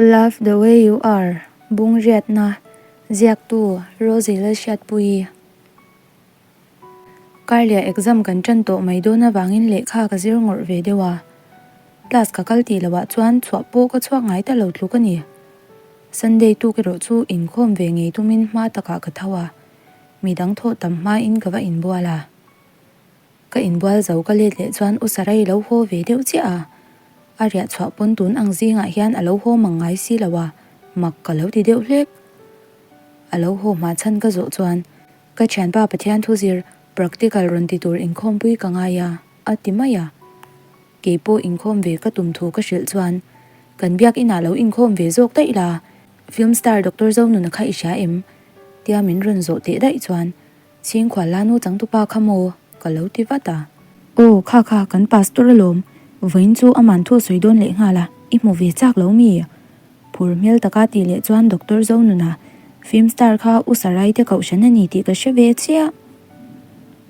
Love the way you are, Bung riatna, Ziaktu, Rosie Lalhriatpuii. Karlia exam kan tan tawh mai dawn avangin lehkha ka zir ngawrh ve deuh a. Class ka kal tih loh ah chuan chhuah pawh ka chhuak ngai ta lo tluk a ni. Sunday tuk erawh chu inkhawm ve ngei tumin hma takah ka tho a, midang thawh tam hmain ka va inbual a. Ka inbual zo ka let leh chuan U Sarai lo haw ve deuh chiah a, a riah chhuah pawn tun ang zingah hian a lo haw mang ngai si lo a, mak ka lo ti deuh hlek. A lo haw hma chhan ka zawh chuan ka thianpa Pathian thu zir practical rawn ti tur inkhawmpui ka ngai a, a ti mai a. Kei pawh inkhawm ve ka tum thu ka hrilh chuan kan biak inah lo inkhawm ve zawk daih la, film star Doctor Zonuna kha i hria em? tia min rawn zawh teh daih chuan Chhingkhual la nu changtupa kha maw? ka lo ti vat a. Aw, kha kha, kan pastor alawm, vawiin chu aman thu sawi dawn leh nghal a, i hmu ve chak lo mi? Phur hmel taka tih leh chuan Doctor Zonuna, film star kha U Sarai te kohhran a ni tih ka hre ve chiah.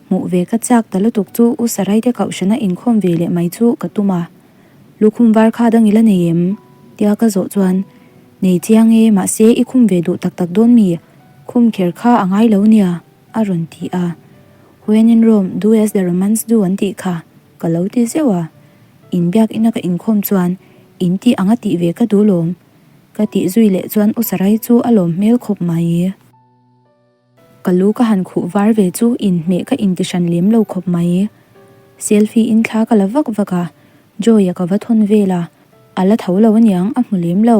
Hmuh ve ka chak ta lutuk chu U Sarai te kohhrana inkhawm ve leh mai chu ka tum a. Lukhum var kha dang i la nei em? tia ka zawh chuan, Nei chiang e, mahse i khum ve duh tak tak dawn mi? Khum kher kha a ngai lo nia, a rawn ti a. When in Rome, do as the Romans do an tih kha ka lo ti zeuh a. Inbiak ina ka inkhawm chuan in tih anga tih ve ka duh lawm. Ka tih zui leh chuan U Sarai chu a lawm hmel khawp mai. Ka lu ka han khuh var ve chu inhmeh ka inti hran lem lo khawp mai. Selfie in thla ka la vak vak a, Joy-a ka va thawn vel a, a la tho lo aniang a hmu lem lo.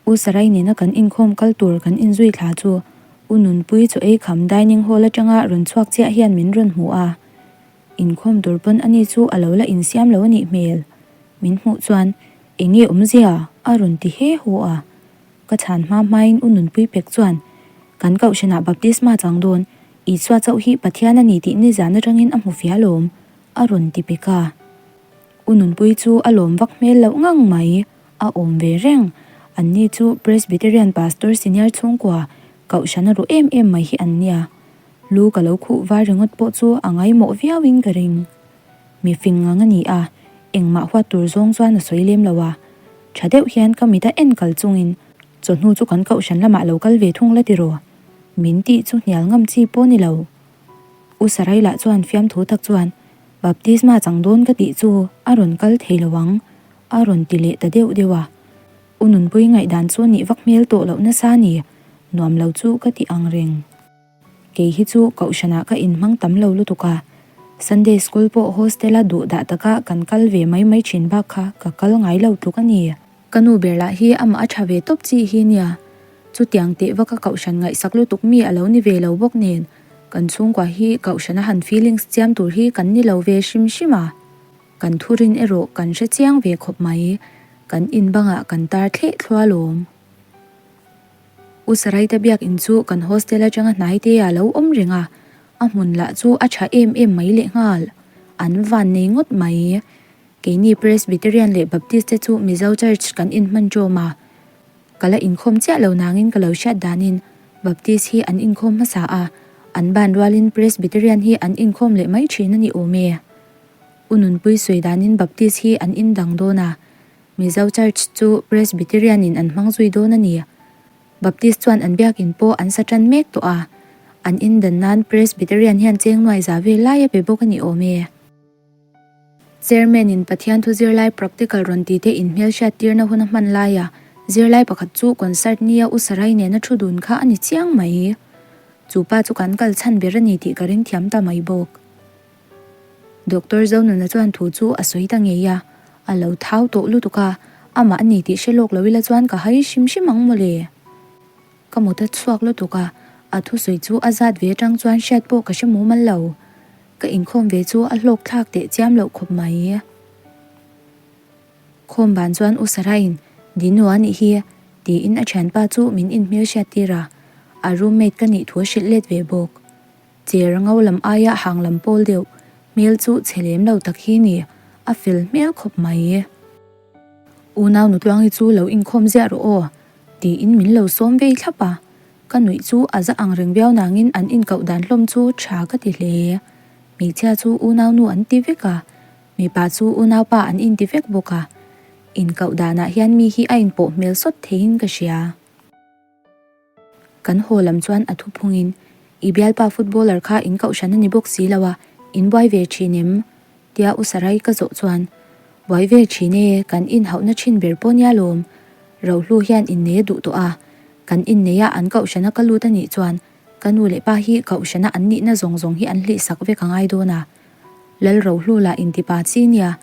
U Sarai nena kan inkhawm kal tur kan inzui thla chu U Nunpui chaw ei kham dining hall atanga rawn chhuak chiah hian min rawn hmu a. Inkhawm tur pawn ani chu a lo la insiam lo anih hmel. Min hmuh chuan, Enge awmzia? a rawn ti he haw a. Ka chhan hma hmain U Nunpui pek chuan, Kan Kohhranah baptisma chang dawn, Isua chauh hi Pathian a ni tih nizan atangin a hmu fia lawm, a rawn ti pek a. U Nunpui chu a lawm vak hmel loh ngang mai, a awm ve reng. Anni chu Presbyterian Pastor Senior chhungkua, Kohhran a ruh em em mai hi an nia. Lu ka lo khuh var ringawt pawh chu a ngaimawh viauin ka ring. Mi fing ngang a ni a, engmah huat tur zawng chuan a sawi lem lo a. Tha deuh hian ka mit a en kal chungin, Chawhnu chu kan kohhran lamah lo kal ve thung la tiraw? Min tih chu hnial ngam chi pawh ni lo. U Sarai lah chuan fiamthu tak chuan, Baptisma chang dawn ka tih chu a rawn kal thei lo ang, a rawn ti leh ta deuh deuh a. U Nunpui ngaihdan chu nih vak hmel tawh loh nasa ni, nuam lo chu ka ti ang reng. Kei hi chu kohhranah ka inhmang tam lo lutuk a, Sunday school pawh hostel-a duh dah taka kan kal ve mai mai thin bak kha ka kal ngai lo tluk a ni. Ka nu ber lah hi amah a tha ve tawp chi hi nia, chutiang teh vaka kohhran ngaihsak lutuk mi a lo ni ve lo bawk nen, kan chhungkua hi kohhrana han feelings chiam tur hi kan ni lo ve hrim hrim a. Kan thurin erawh kan hre chiang ve khawp mai, kan inbangah kan tar thleh thluah alawm. U Saraita biakinn chu kan hostel atanga hnai te a lo awm reng a, a hmun lah chu a tha em em mai lehnghal. An van nei ngawt mai. Keini Presbyterian leh Baptist te chu Mizo Church kan inhman ṭawm a. Ka la inkhawm chiah lo nangin ka lo hriat danin Baptist hi an inkhawm hmasa a, an ban rualin Presbyterian hi an inkhawm leh mai ṭhin a ni awm e. U Nunpui sawi danin Baptist hi an indang dawn a, Mizo Church chu Presbyterian in an hmang zui dawn a ni. Baptist chuan an biakin pawh an sa tan mek tawh a, an indan nan Presbyterian hian cheng nuai za vel lai a pe bawk a ni awm e. Chairman in Pathian thu zirlai practical rawn ti te inhmelhriat tirna hun a hman laia zirlai pakhat chu concert nia U Sarai nena thu dun kha a ni chiang mai. Chu pa chu kan kal chhan ber a ni tih ka ring thiam ta mai bawk. Doctor Zonuna chuan thu chu a sawi ta ngei a, a lo thau tawh lutuk a, amah a ni tih hre lawk lo ila chuan ka hai hrim hrim ang mawle. Ka mut a chhuak lutuk a, a thusawi chu a zat ve atang chuan hriat pawh ka hre mumal lo. Ka inkhawm ve chu a hlawk thlak teh chiam loh khawp mai. Khawm ban chuan U Sarah-in, Dinu a nih hi, tiin a thianpa chu min inhmel hriat tir a, a roommate ka nih thu a hrilh let ve bawk. Cher ngo lam aia hang lam pawl deuh hmel chu chhe lem lo tak hi ni, a fel hmel khawp mai. Unau nutluangi chu lo inkhawm ziah rawh aw, tiin min lo sawm vei thlap a. Ka nuih chu a za ang reng viau nangin an inkoh dan hlawm chu tha ka ti hle. Hmeichhia chu unau nu an ti vek a, mipa chu unaupa an inti vek bawk a. Inkoh danah hian mi hi a inpawh hmel sawt theiin ka hria. Kan haw lam chuan a thuphungin, I bialpa footballer kha in kohhran a ni bawk si lo a, in buai ve thin em? Tia U Sarai ka zawh chuan, Buai ve thin e, kan inhauhna thin ber pawh nia lawm. Rohlu hian innei a duh tawh a, kan inneia an kohhrana ka lut a nih chuan ka nu leh pa hi kohhrana an nihna zawng zawng hi an hlihsak vek a ngai dawn a. Lal Rohlu lah intipa chi nia,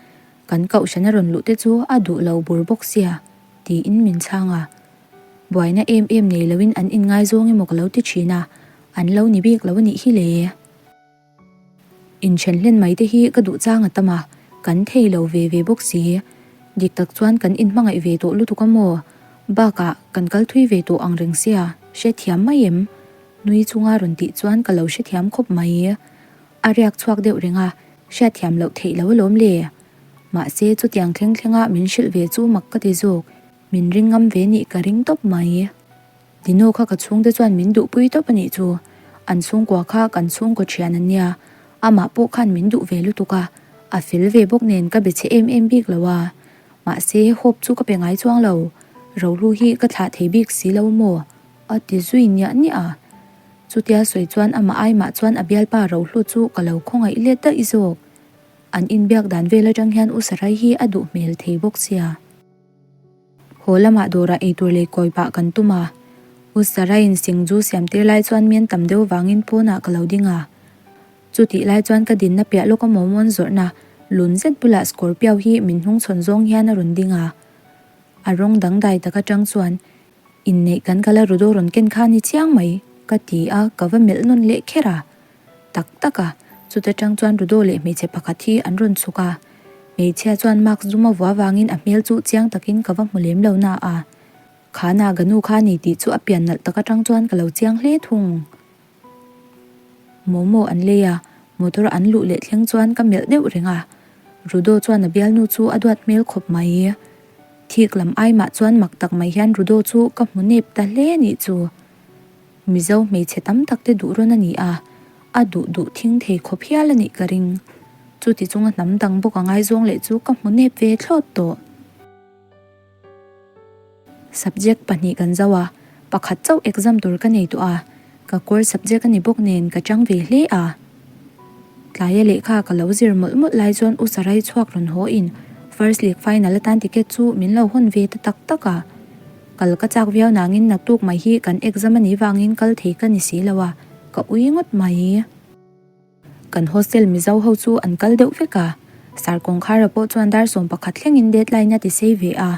kan kohhrana rawn luh te chu a duh lo bur bawk sia, tiin min chhang a. Buaina em em nei loin an inngaizawng emaw ka lo ti thin a, an lo ni bik lo a nih hi le. Inthen hlen mai te hi ka duh chang a tam a, kan thei lo ve ve bawk si. Dik tak chuan kan inhmangaih ve tawh lutuk a maw? Bakah kan kal thui ve tawh ang reng sia, hrethiam mai em? Nui chunga rawn tih chuan ka lo hrethiam khawp mai. A riak chhuak deuh reng a, hriatthiam loh theih lo alawm le. Mahse chutiang thleng thlenga min hrilh ve chu mak ka ti zawk. Min ring ngam ve nih ka ring tawp mai. Dino kha ka chhungte chuan min duhpui tawp a nih chu. An chhungkua kha kan chhungkaw thian an nia. Amah pawh khan min duh ve lutuk a. A fel ve bawk nen ka be che em em bik lo a. Mahse hope chu ka pe ngai chuang lo. Rohlu hi ka thlah thei bik si lo maw? A ti zui niah niah a. Chutia sawi chuan amah aimah chuan a bialpa Rohlu chu ka lo khawngaih let daih zawk. An inbiak dan vel atang hian U Sarai hi a duh hmel thei bawk sia. Haw lamah dawrah eitur lei kawi pah kan tum a, U Saraiin Singju siam tir lai chuan mian tam deuh vangin pawnah ka lo ding a. Chutih lai chuan ka dinna piah lawka mawmawn zawrhna lun zet bulah Scorpio hi min hnungchhawn zawng hian a rawn ding a. A rawng dangdai tak atang chuan inneih kan kala Rudo rawn ken kha a ni chiang mai ka ti a, ka va melh nawn leh kher a. Tak tak a, chuta tang chuan Rudo leh hmeichhe pakhat hi an rawn chhuk a. Hmeichhia chuan mask zum a vua vangin a hmel chu chiang takin ka va hmu lem lo na a. Kha Naga nu kha ni tih chu a pian nalh tak atang chuan ka lo chiang hle thung. Momo an lei a, motor an luh leh thleng chuan ka melh deuh reng a. Rudo chuan a bialnu chu a duat hmel khawp mai. Thik lam ai mah chuan mak tak mai hian Rudo chu ka hmu nep ta hle nih chu. Mizo hmeichhe tam tak te duh rawn a ni a, a duh duh thing thei khawp hial a nih ka ring. Chuti chunga hnam dang bawk a ngaizawng leh chu ka hmu nep ve thlawt tawh. Subject pahnih kan zo a, pakhat chauh exam tur ka nei tawh a, ka core subject a ni bawk nen ka chang ve hle a. Tlaia lehkha ka lo zir mawlh mawlh lai chuan U Sarai chhuak rawn haw in first league final atan ticket chu min lo hawn ve ta tak tak a. Kal ka chak viau nangin naktuk mai hi kan exam a nih vangin kal thei ka ni si lo a, ka ui ngawt mai. Kan hostel Mizo ho chu an kal deuh vek a, Sir Kawngkhara pawh chuan dar 11 thlengin deadline a ti sei ve a.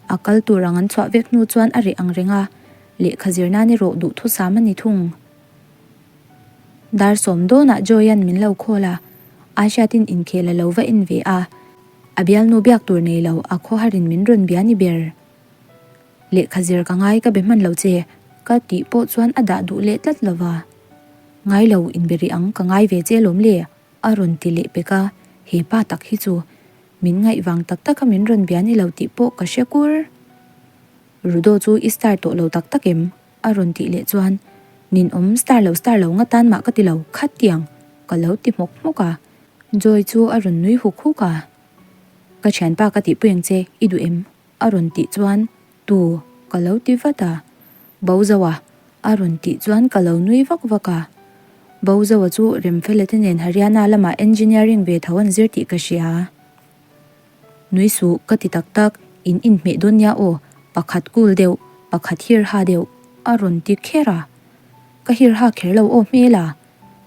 A kal tur ang an chhuah vek hnu chuan a reh ang reng a, lehkha zir nan erawh duhthusam a ni thung. Dar sawm dawnah Joy-a'n min lo call a, Aishatin inkhel a lo va en ve a, a bialnu biak tur nei lo a khawharin min rawn bia ni ber. Lehkha zir ka ngai ka be hman lo che ka tih pawh chuan a dah duh leh tlat lo va. Ngai lo inbe rih ang ka ngai ve che lawm le a rawn ti leh pek a, he pa tak hi chu min ngaih vang tak tak a min rawn bia ni lo tih pawh ka hre kur. Rudo chu i star tawh lo tak tak em? a rawn tih leh chuan Ninawm star lo star lo nga tan mah ka ti lo khatiang ka lo ti hmawk hmawk a, Joy chu a rawn nui huk huk a. Ka thianpa ka tihpui ang che i duh em? A rawn tih chuan, Tu? Ka lo ti vat a. Bozoa? A rawn tih chuan ka lo nui vak vak a. Bozoa chu Remfela te nen Haryana lamah engineering ve tho an zir tih ka hria. Nui suh ka ti tak tak, in inhmeh dawn nia aw, pakhat cool deuh, pakhat hirha deuh, a rawn ti kher a. Ka hirha kher lo aw hmel a,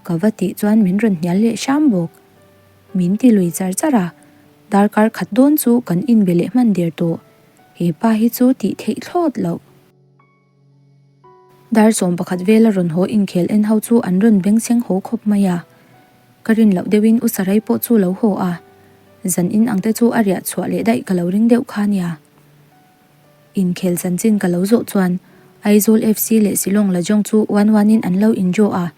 ka va tih chuan min rawn hnial leh hram bawk. Min ti lui char char a, Darkar khat dawn chu kan inbe leh hman der tawh. He pa hi chu tih theih thlawt loh. Dar 11 vela rawn haw inkhel en ho chu an rawn bengchheng haw khawp mai a. Ka rin loh deuhin U Sarai pawh chu lo haw a. Zan in ang te chu a riah chhuah leh daih ka lo ring deuh kha nia. Inkhel chanchin ka lo zawh chuan Aizawl FC leh Shillong Lajong chu one one in an lo in draw a,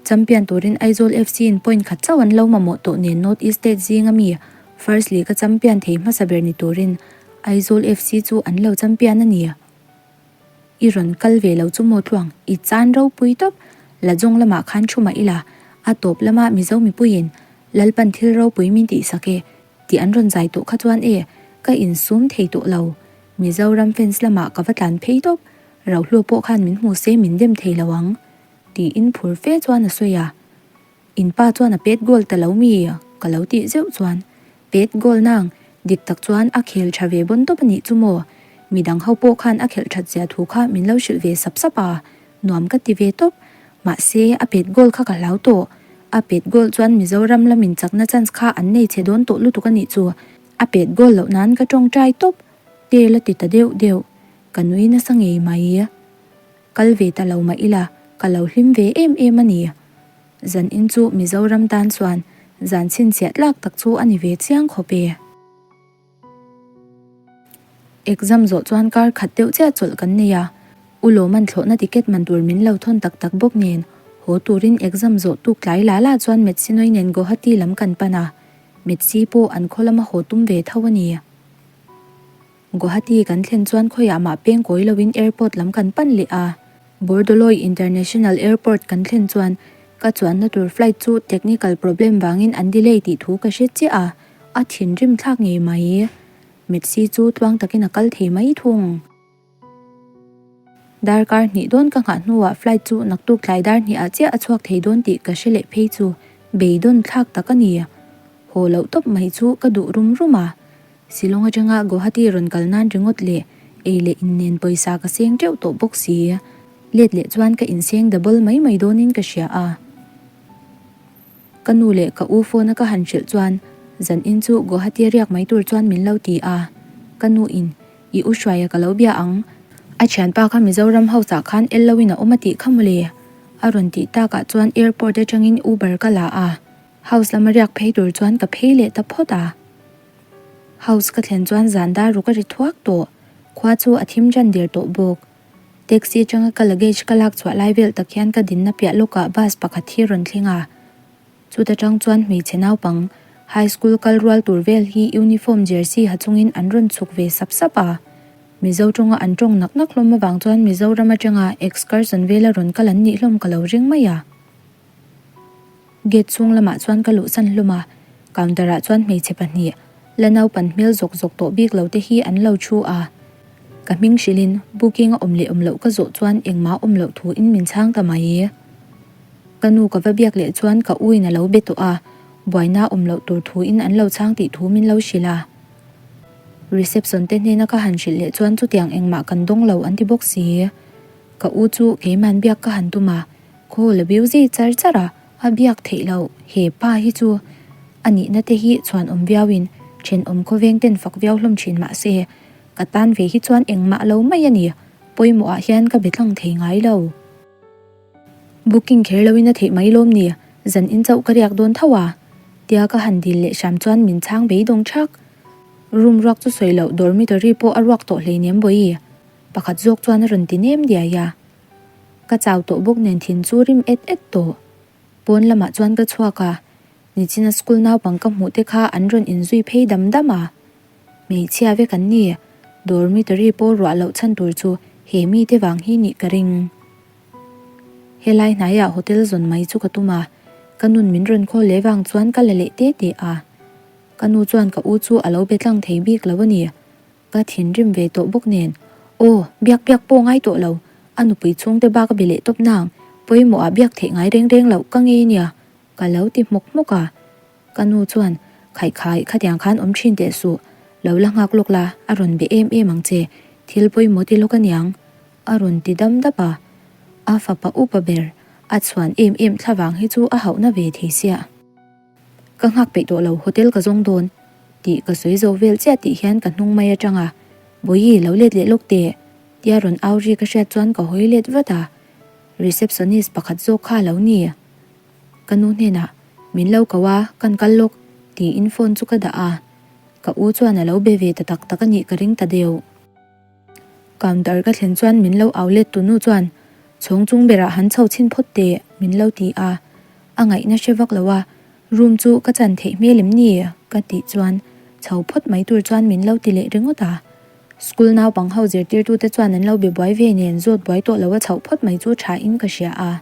champion turin Aizawl FC in point khat chauh an lo mamawh tawh nen North East State zinga mi First League a champion thei hmasa ber ni turin Aizawl FC chu an lo champion a ni. I rawn kal ve lo chu maw tluang i chan ropui tawp Lajong lamah khan thu mah ila a tawp lama Mizo mipuiin Lalpan thil ropui min tihsak e Tih an rawn zai tawh kha chuan e, Ka insum thei tawh lo. Mizoram fans lamah ka va tlan phei tawp. Rohlu pawh khan min hmu se min dem thei lo ang. Tiin phur fe chuan a sawi a. In pa chuan a pet goal ta lo mi? Ka lo tih zeuh chuan pet goal nang dik tak chuan a khel tha ve bawn tawp a nih chu maw? Midang ho pawh khan a khelh that zia thu kha min lo hrilh ve sap sap a, nuam ka ti ve tawp. Mahse a pet goal kha ka hlau tawh. A pet goal chuan Mizoram lamin chakna chance kha an nei chhe dawn tawh lutuk a nih chu. A pet goal loh nan ka tawngtai tawp. Tel a ti ta deuh deuh. Ka nui nasa ngei mai. Kal ve ta lo mah ila, ka lo hlim ve em em a ni. Zan in chu Mizoram tan chuan zan chhinchhiah tlak tak chu a ni ve chiang khawp e. Exam zawh chuan kar khat deuh chiah chawlh kan nei a, U Lawman thlawhna ticket man tur min lo thawn tak tak bawk nen, haw turin exam zawh tuk tlai la la chuan Metsinoi nen Guwahati lam kan pan a, Metsi pawh an khaw lama haw tum ve tho a ni. Guwahati kan thlen chuan khawiah mah peng kawi loin airport lam kan pan leh a. Bordoloi International Airport kan thlen chuan ka chuanna tur flight chu technical problem vangin an delay tih thu ka hre chiah a, a thinrim thlak ngei mai. Metsi chu tluang takin a kal thei mai thung. Darkar hnih dawn ka nghah hnuah flight chu naktuk tlai dar hnihah chiah a chhuak thei dawn tih ka hre leh phei chu beidawn thlak tak a ni. Haw loh tawp mai chu ka duh rum rum a. Shillong atanga Guwahati rawn kal nan ringawt leh ei leh in nen pawisa ka seng teuh tawh bawk si. Let leh chuan ka inseng double mai mai dawnin ka hria a. Ka nu leh ka u phone a ka han hrilh chuan zan in chu Guwahati a riak mai tur chuan min lo ti a. Ka nu in I u Hruaia ka lo bia ang. A thianpa kha Mizoram house ah khan el loin a awm a tih kha mawle. A rawn tih takah chuan airport atangin Uber ka la a. House lama riak phei tur chuan ka phei leh ta phawt a. House ka thlen chuan zan dar ruk a ri thuak tawh. Khua chu a thim ṭan der tawh bawk. Taxi atanga ka luggage ka lak chhuah lai vel tak hian ka dinna piah lawkah bus pakhat hi rawn thleng a. Chuta tang chuan hmeichhe naupang, high school kal rual tur vel hi uniform jersey ha chungin an rawn chhuk ve sap sap a. Mizo tawnga an tawng nak nak hlawm avang chuan Mizoram atanga excursion vela rawn kal an nih hlawm ka lo ring mai a. Gate chhung lamah chuan ka luhsan hlawm a, counter ah chuan hmeichhe pahnih, la naupan hmel zawk zawk tawh bik lo te hi an lo thu a. Ka hming hrilhin booking a awm leh awm loh ka zawh chuan engmah awm loh thuin min chhang ta mai. Ka nu ka va biak leh chuan ka u in a lo be tawh a, buaina awm loh tur thu in an lo chhang tih thu min lo hrilh a. Reception te hnena ka han hrilh leh chuan chutiang engmah kan dawng lo an ti bawk si. Ka u chu keiman biak ka han tum a, call a busy char char a, a biak theih loh he pa hi chu a nihna te hi chhuan awm viau in thenawm khawveng ten fak viau hlawm thin mah se ka tan ve hi chuan engmah lo mai a ni, pawimawh ah hian ka be tlang thei ngai lo. Booking kher loin a theih mai lawm ni, zan in chauh ka riak dawn tho a, tia ka han dil leh hram chuan min chhang beidawng thak. Room ruak chu sawi loh dormitory pawh a ruak tawh hleinem bawi, pakhat zawk chuan a rawn ti nem diai a. Ka chau tawh bawk nen thin chu rim et et tawh. Pawn lamah chuan ka chhuak a, nichina school naupang ka hmuh te kha an rawn inzui phei dam dam a. Hmeichhia vek an ni, dormitory pawh ruah loh chhan tur chu he mite vang hi nih ka ring. Helai hnaiah hotel zawn mai chu ka tum a, ka nun min rawn khawl leh vang chuan ka la leh te te a. Ka nu chuan ka u chu a lo be tlang thei bik lo a ni. Ka thinrim ve tawh bawk nen, Aw, biak biak pawh ngai tawh lo, a nupui chhungte bak a be leh tawp nang, pawimawh ah biak theih ngai reng reng loh ka ngei nia, ka lo ti hmawk hmawk a. Ka nu chuan, Khaih khai, khatiang khan awm thin teh suh, lo la nghak lawk la, a rawn be em em ang che, thil pawimawh ti lawk aniang. A rawn ti dam dap a, a fapa upa ber a chhuan em em thlavang hi chu a hauhna ve thei sia. Ka nghak peih tawh lo hotel ka zawng dawn tih ka sawi zo vel chiah tih hian ka hnung mai atang a, Bawihi lo let leh lawk teh tia rawn au ri ka hriat chuan ka hawi let vat a, receptionist pakhat zawk kha a lo ni. Ka nu hnenah min lo ko a, kan kal lawk tiin phone chu ka dah a, ka u chuan a lo be ve ta tak tak a nih ka ring ta deuh. Counter ka thlen chuan min lo au let tunu chuan chhawng chung berah han chho chhin phawt teh min lo ti a, a ngaihna hre vak lo a, room chu ka chan theih hmel em ni? ka tih chuan chho phawt mai tur chuan min lo ti leh ringawt a. School naupang ho zirtirtute chuan an lo be buai ve nen zawt buai tawh lo a chhoh phawt mai chu tha in ka hria a.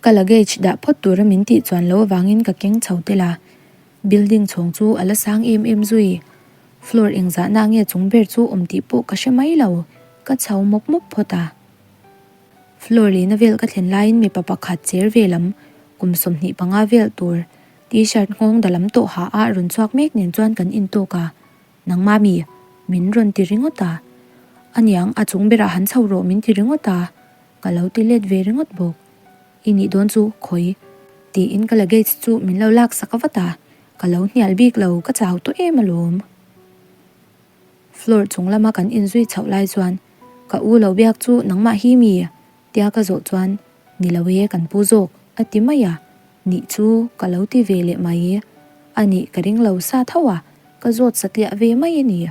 Ka luggage dah phawt tura min tih chuan lo avangin ka keng chho tel a, building chhawng chu a la sang em em zui. Floor engzahna nge chung ber chu awm tih pawh ka hre mai lo, ka chho mawp mawp phawt a. Floor lehna vel ka thlen laiin mipa pakhat cher ve lam kum 25 vel tur T-shirt nghawng da lam tawh ha a rawn chhuak mek nen chuan kan intawk a, Nangmah mi? Min rawn ti ringawt a. Aniang, a chung berah han chho rawh min ti ringawt a, ka lo ti let ve ringawt bawk. I nih dawn chu, khawi? Tiin ka luggage chu min lo lak sak vat a, ka lo hnial bik lo, ka chau tawh em alawm. Floor chung lama kan inzui chhoh lai chuan, Ka u lo biak chu nangmah hi mi? Tia ka zawh chuan, Ni lo e, kan pu zawk, a ti mai a. Nih chu ka lo ti ve leh mai. A nih ka ring lo sa tho a, ka zawt satliah ve mai a ni.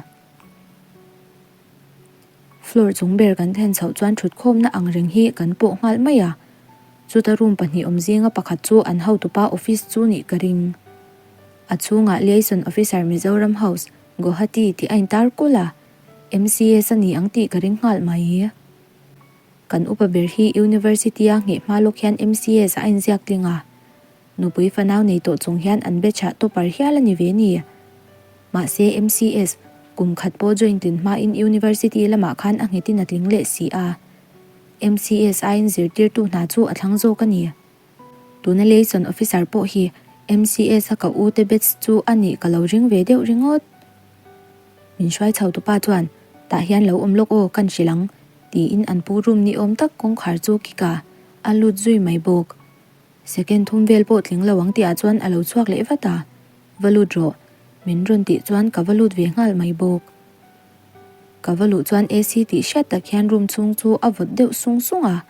Floor chung ber kan thlen chhoh chuan thutkhawmna ang reng hi kan pawh nghal mai a. Chuta room pahnih awm zinga pakhat chu an hotupa office chu nih ka ring. A chhungah Liaison Officer Mizoram House, Guwahati tih a intar kulh a, MCS a ni ang tih ka ring nghal mai. Kan upa ber hi University-a ngheh hma lawk hian MCS a inziak tling a, nupui fanau nei tawh chung hian an batch-ah topper hial a ni ve ni. Mahse MCS kum khat pawh join tlin hmain University lamah khan a nghetin a tling leh si a. MCS aiin zirtirtu hna chu a thlang zawk a ni. Tuna Liaison Officer pawh hi MCS-a ka u te batch chu a nih ka lo ring ve deuh ringawt. Min hruai chho tupa chuan, Tah hian lo awm lawk aw, kan hrilh ang, tiin an pu room ni awm tak kawngkhar chu kik a, a lut zui mai bawk. Second thum vel pawh tling lo ang tihah chuan a lo chhuak leh vat a, Va lut rawh, min rawn tih chuan ka va lut ve nghal mai bawk. Ka va luh chuan AC tih hriat tak hian room chhung chu a vawt deuh sung sung a,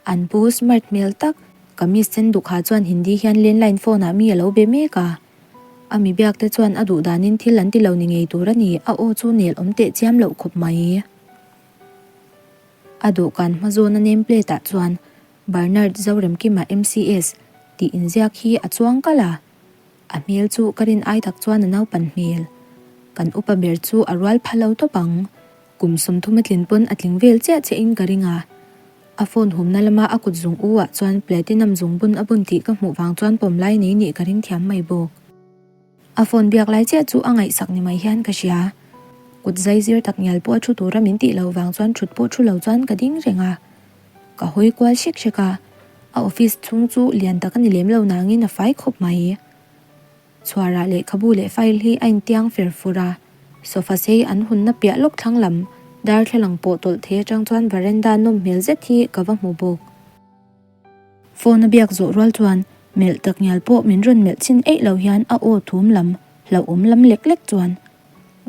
an pu smart hmel tak, kamis sen duk ha chuan Hindi hian landline phone ah mi a lo be mek a. A mi biak te chuan a duh danin thil an ti lo ni ngei tur a ni, a aw chu nel awm teh chiam loh khawp mai. A dawhkan hma zawna name plate ah chuan Bernard Zoremkima MCS tih inziak hi a chuang kalh a. A hmel chu ka rin ai tak chuan a naupan hmel. Kan upa ber chu a rual pha lo tawp ang. Kum 30 a tlin pawn a tling vel chiah chiah in ka ring a. A phone humna lama a kut zung u ah chuan platinum zung bun a bun tih ka hmuh vang chuan pawm lai nei nih ka ring thiam mai bawk. A phone biak lai chiah chu a ngaihsak ni mai hian ka hria. Kut zai zir tak ngial pawh a thu tura min tih loh vang chuan thut pawh thu lo chuan ka ding reng a. Ka hawi kual hrek hrek a, a office chhung chu lian tak a ni lem lo nangin a fai khawp mai. Chhuarah lehkhabu leh file hi a intiang fer fur a, sofa sei an hunna piah lawk thlang lam darthlalang pawh tawlh thei atang chuan veranda nawm hmel zet hi ka va hmu bawk. Phone a biak zawh rual chuan melh tak ngial pawh min rawn melh chhin eih lo hian a aw thum lam hlauhawm lam lek lek chuan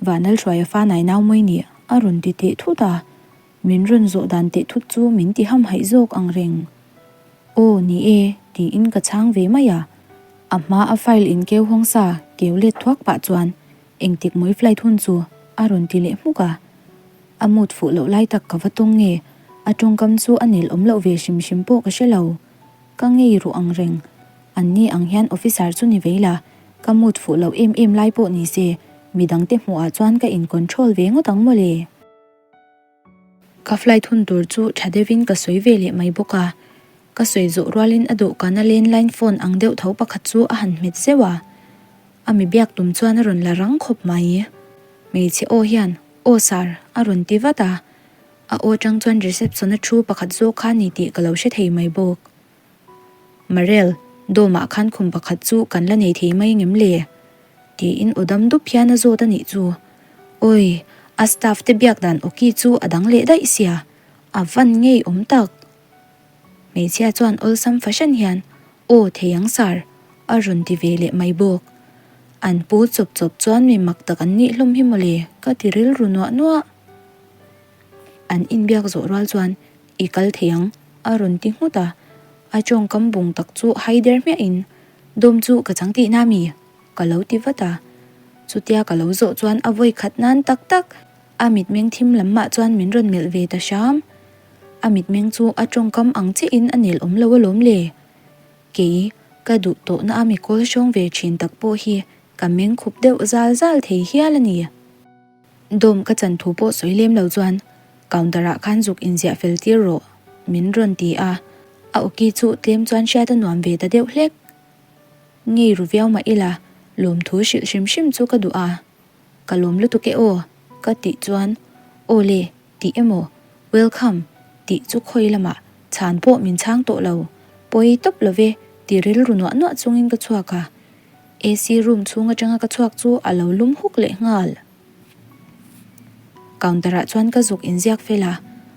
Vanal Hruaia fa nai nau mai ni a rawn ti teh thut a, min rawn zawh dan teh thut chu min ti hamhaih zawk ang reng. Aw ni e tiin ka chhang ve mai a. A hma a file in keu hawng sa keu let thuak pah chuan engtik mawi flight hun chu a rawn ti leh hmuk a. A mood fuh loh lai tak ka va tawng nge a tawngkam chu a nel awm loh ve hrim hrim pawh ka hre lo. Ka ngei ruh ang reng. An ni ang hian officer chu ni vei la, ka mood fuh loh em em lai pawh ni se midang te hmuh ah chuan ka in control ve ngawt ang mawle. Ka flight hun tur chu tha deuhin ka sawi ve leh mai bawk a, ka sawi zawh rualin a dawhkana landline phone ang deuh tho pakhat chu a han hmet zeuh a, a mi biak tum chuan a rawn la rang khawp mai. Hmeichhe aw hian, Aw sir, a rawn ti vat a, a aw tang chuan reception a thu pakhat zawk kha ni tih ka lo hre thei mai bawk. Marel, dawmah khan khum pakhat chu kan la nei thei mai ngem le? Tiin aw dam dup hian a zawt a nih chu. Awi, a staff te biak dan awki chu a dang leh daih sia, a van ngei awm tak. Hmeichhia chuan awlsam fahran hian, Aw thei ang sir, a rawn ti ve leh mai bawk. An pu chawp chawp chuan mi mak tak an nih hlawm hi mawle, ka ti rilru nuah nuah. An inbiak zawh rual chuan, I kal thei ang, a rawn ti nghut a. A tawngkam bung tak chu hai der hmiahin, Dawm chu ka chang tihna mi? ka lo ti vat a. Chutia ka lo zawh chuan a vawi khat nan tak tak a mitmeng thim lam mah chuan min rawn melh ve ta hram. A mitmeng chu a tawngkam ang chiahin a nel awm lo alawm le. Kei, ka duh tawhna a mi kawl hrawng ve thin tak pawh hi ka meng khup deuh zal zal thei hial a ni. Dawm ka chan thu pawh sawi lem lo chuan counter ah khan zuk inziah fel tir rawh min rawn ti a, a awki chu tlem chuan hriat a nuam ve ta deuh hlek. Ngei ru viau mah ila lawmthu hrilh hrim hrim chu ka duh a. Ka lawm lutuk e aw, ka tih chuan, Aw le, tih emaw, Welcome, tih chu khawi lamah chhan pawh min chhang tawh lo. Pawi tawp lo ve, ti rilru nuah nuah chungin ka chhuak a. AC room chhung atanga ka chhuak chu a lo lum huk leh nghal. Counter ah chuan ka zuk inziak fel a,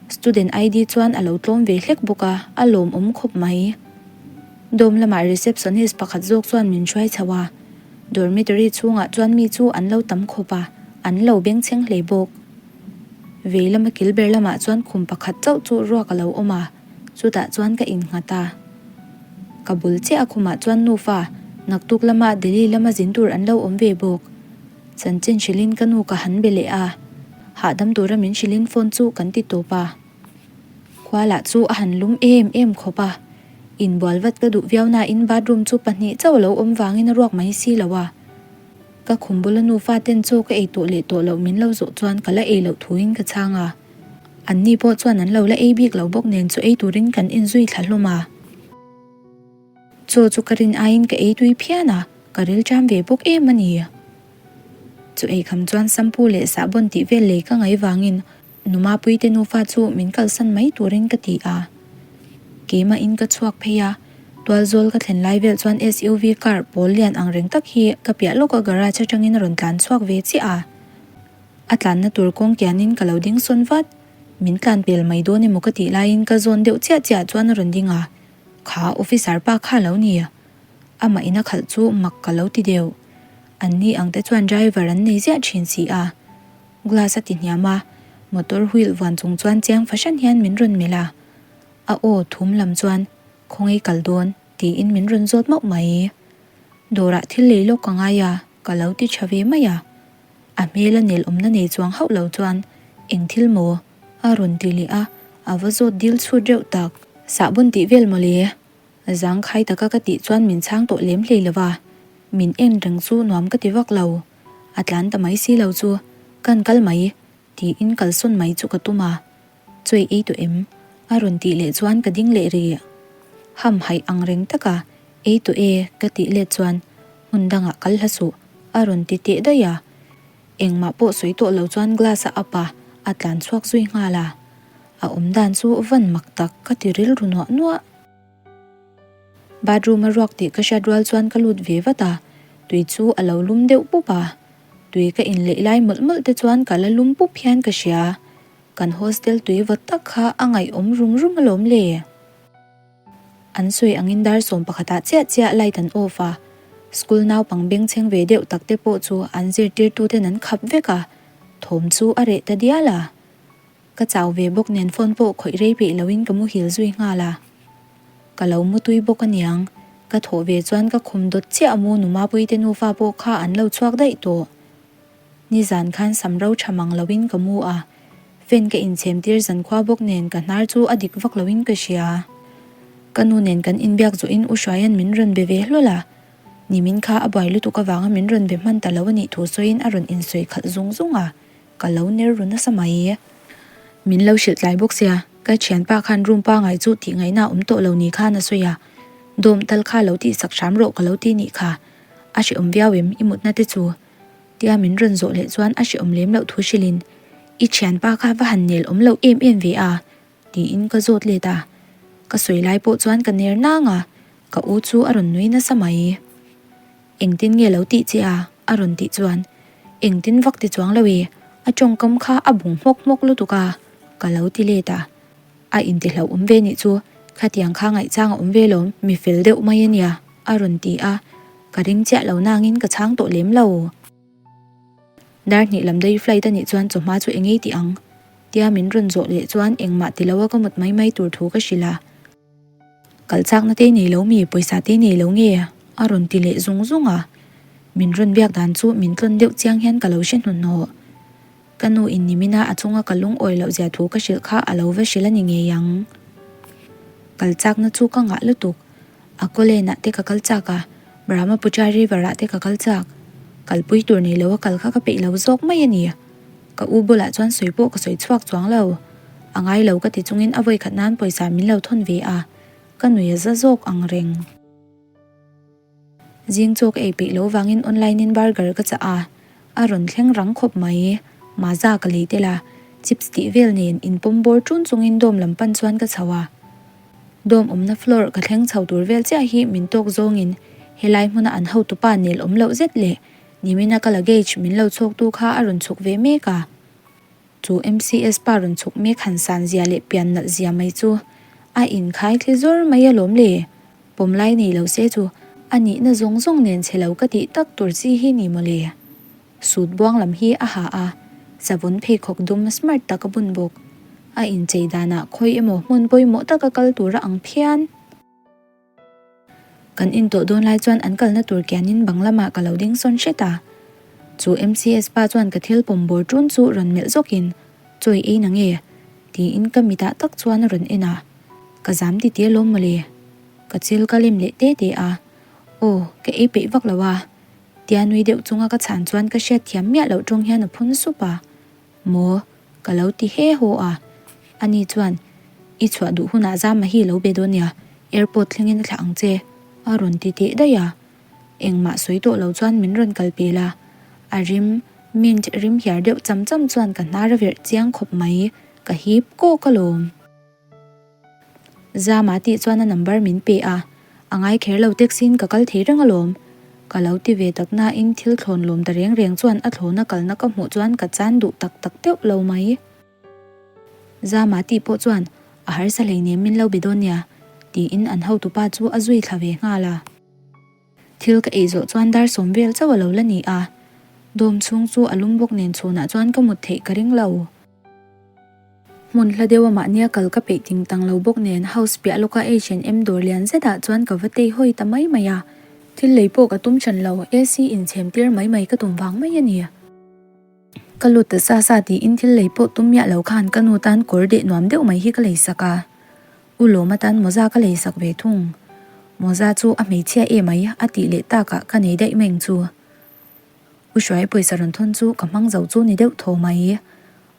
student ID chuan a lo tlawm ve hlek bawk a, a lawmawm khawp mai. Dawm lamah receptionist pakhat zawk chuan min hruai chho a, dormitory chhungah chuan mi chu an lo tam khawp a, an lo bengchheng hle bawk. Vei lama kil ber lamah chuan khum pakhat chauh chu ruak a lo awm a, chutah chuan ka innghat a. Ka bul chiah a khumah chuan nufa naktuk lama Delhi lama zin tur an lo awm ve bawk. Chanchin hrilhin ka nu ka han be leh a, hahdam tura min hrilhin phone chu kan ti tawp a. Khua lah chu a han lum em em khawp a, inbual vat ka duh viau nain bathroom chu pahnih chauh a lo awm vangin a ruak mai si lo a. Ka khum bula nufa ten chaw ka ei tawh leh tawh loh min lo zawh chuan ka la ei loh thuin ka chhang a. Anni pawh chuan an lo la ei bik lo bawk nen chaw ei turin kan inzui thla hlawm a. Chaw chu ka rin aiin ka ei tui phian a, ka ril ṭam ve bawk em a ni. Chaw ei kham chuan sampu leh sahbawn tih vel lei ka ngaih vangin Numapuite nufa chu min kalsan mai turin ka ti a. Keimahin ka chhuak phei a, tualzawl ka thlen lai vel chuan SUV car pawl lian ang reng tak hi ka piah lawka garage atangin a rawn tlan chhuak ve chiah a. A tlanna tur kawng kianin ka lo ding sawn vat. Min tlan pel mai dawn emaw ka tih laiin ka zawn deuh chiah chiah chuan a rawn ding a. Kha officer pa kha lo ni. Amah ina khalh chu mak ka lo ti deuh. An ni ang te chuan driver an nei ziah thin si a. Glass a ti hniam a, motor wheel vuan chung chuan chiang fahran hian min rawn melh a. A aw thum lam chuan, Khawngaih kal dawn? tiin min rawn zawt mauh mai. Dawrah thil lei lawk ka ngai a, ka lo ti tha ve mai a. A hmel a nel awmna nei chuang hauh lo chuan, Eng thil maw? A rawn ti leh a, a va zawt dil chhut reuh tak. Sahbawn tih vel maw le? Zangkhai taka ka tih chuan min chhang tawh lem hlei lo va, min en reng chu nuam ka ti vak lo. A tlan ta mai si lo chu, Kan kal mai, tiin kalsawn mai chu ka tum a. Chawi ei tawh em? A rawn tih leh chuan ka ding leh rih. Ham haih ang reng taka ei tawh e ka tih let chuan hmun dangah kal hla suh a rawn ti teh daih a. Engmah pawh sawi tawh lo chuan glass a up a, a tlan chhuak zui nghal a. A awm dan chu van mak tak ka ti rilru nuah nuah. Bathroom a ruak tih ka hriat rual chuan ka lut ve vat a, tui chu a lo lum deuh pup a. Tui ka inleih lai mawlh mawlh te chuan ka la lum pup hian ka hria. Kan hostel tui vawt tak kha a ngaihawm rum rum alawm le. An sawi angin dar sawm pakhatah chiah chiah light an off a, school naupang bengchheng ve deuh tak te pawh chu an zirtirtuten an khap vek a, thawm chu a reh ta dial a. Ka chau ve bawk nen phone pawh khawih rei peih loin ka muhil zui nghal a. Ka lo mutui bawk aniang, ka thawh ve chuan ka khum dawt chiah a mu Numapuite nufa pawh kha an lo chhuak daih tawh. Nizan khan sam ro tha mang loin ka mu a, fan ka inchhem tir zankhua bawk nen ka hnar chu a dik vak loin ka hria. Ka nu nen kan inbiak zawhin U Hruaia'n min rawn be ve hlawl a, nimin kha a buai lutuk avanga min rawn be hman ta lo a nih thu sawiin a rawn insawi khalh zung zung a, ka lo ner ru nasa mai. Min lo hrilh tlai bawk sia, ka thianpa khan room pangai chu tih ngaihna a awm tawh lo ni khan a sawi a, dawm tal kha lo tihsak hram rawh ka lo ti nih kha, a hrehawm viau em i mutna te chu? Tia min rawn zawh leh chuan a hrehawm lem loh thu hrilhin, I thianpa kha va han nel awm loh em em ve a? tiin ka zawt let a. Ka sawi lai pawh chuan ka ner nang a, ka u chu a rawn nui nasa mai. Engtin nge lo tih che a? a rawn tih chuan, Engtin vak ti chuang lo e, a tawngkam kha a bung hmawk hmawk lutuk a, ka lo ti let a. A intihlauh awm ve nih chu, khatiang kha ngaihchang a awm ve lawm, mi fel deuh mai a nia, a rawn ti a, ka ring chiah lo nangin ka chhang tawh lem lo. Dar hnih lam daih flight a nih chuan chawhma chu engei tih ang? Tia min rawn zawh leh chuan engmah ti lo a ka mut mai mai tur thu ka hrilh a. Kal chakna te nei lo mi, pawisa te nei lo nge? A rawn ti leh zung zung a, min rawn biak dan chu min tlawn deuh chiang hian ka lo hre hnuhnawh. Ka nu in nimina a chunga ka lungawi loh zia thu ka hrilh kha a lo va hrilh a ni ngei ang. Kal chakna chu ka ngah lutuk. A kawlenah te ka kal chak a, Brahmaputra river ah te ka kal chak. Kalpui tur nei lo a kal kha ka peih lo zawk mai a ni. Ka u bulah chuan sawi pawh ka sawi chhuak chuang lo. A ngai lo ka ti chungin a vawikhat nan pawisa min lo thawn ve a, ka nui a za zawk ang reng. Zing chaw ka ei peih lo vangin online in burger ka chah a. A rawn thleng rang khawp mai. Maza ka lei tel a, chips tih vel nen inpawm bawr ṭun chungin dawm lam pan chuan ka chho a. Dawm awmna floor ka thleng chho tur vel chiah hi min tawk zawngin helai hmuna an hotupa nel awm loh zet leh nimina ka luggage min lo chhawktu kha a rawn chhuk ve mek a. Chu MCS pa rawn chhuk mek han san zia leh pian nalh zia mai chu a inkhai thli zawr mai alawm le. Pawm lai nei lo se chu a nihna zawng zawng nen chhe lo ka tih tak tur chi hi ni mawle. Sut buang lam hi a ha a, savun pheikhawk dum smart tak a bun bawk. A inchei danah khawi emaw hmun pawimawh taka kal tur a ang phian. Kan intawh dawn lai chuan an kalna tur kianin bang lamah ka lo ding sawn hret a. Chu MCS pa chuan ka thil pawm bawr ṭun chu rawn melh zawkin, Chawi ei na nge? tiin ka mitah tak chuan a rawn en a. Ka zam ti tia lawm mawle. Ka chil ka lem leh te te a. Aw, ka ei peih vak lo a. Tia nui deuh chunga ka chhan chuan ka hriat thiam miah loh ṭawng hian a phun sup a. Maw? Ka lo ti he haw a. Ani chuan, I chhuah duh hunah Zama hi lo be dawn nia, airport thlengin a thlah ang che, a rawn ti teh daih a. Engmah sawi tawh lo chuan min rawn kal pel a. A rim, mint rim hiar deuh cham cham chuan ka hnar a verh chiang khawp mai, ka hip kawk alawm. Zama tih chuan a number min pe a, a ngai kher lo taxi in ka kal thei reng alawm. Ka lo ti ve tak nain thil thlawn lawm ta reng reng chuan a thlawna kalna ka hmuh chuan ka chan duh tak tak deuh lo mai. Zama tih pawh chuan a harsa hleinem min lo be dawn nia tiin an hotupa chu a zui thla ve nghal a. Thil ka ei zawh chuan dar sawm vel chauh a lo la ni a, dawm chhung chu a lum bawk nen chhunah chuan ka mut theih ka ring lo. Hmun hla deuha mahnia kal ka peih ting tang lo bawk nen house piah lawka H&M dawr lian zetah chuan ka va tei hawi ta mai mai a. Thil lei pawh ka tum hran lo, AC inchhem tir mai mai ka tum vang mai a ni. Ka lut ta sa sa tiin thil lei pawh tum miah lo khan ka nu tan kawr deh nuam deuh mai hi ka lei sak a. U Lawm atan mawza ka lei sak ve thung. Mawza chu a hmeichhia em ai a tih leh takah ka nei daih mai ang chu. U Hruai pawisa rawn thawn chu ka hmang zo chu ni deuh thaw mai.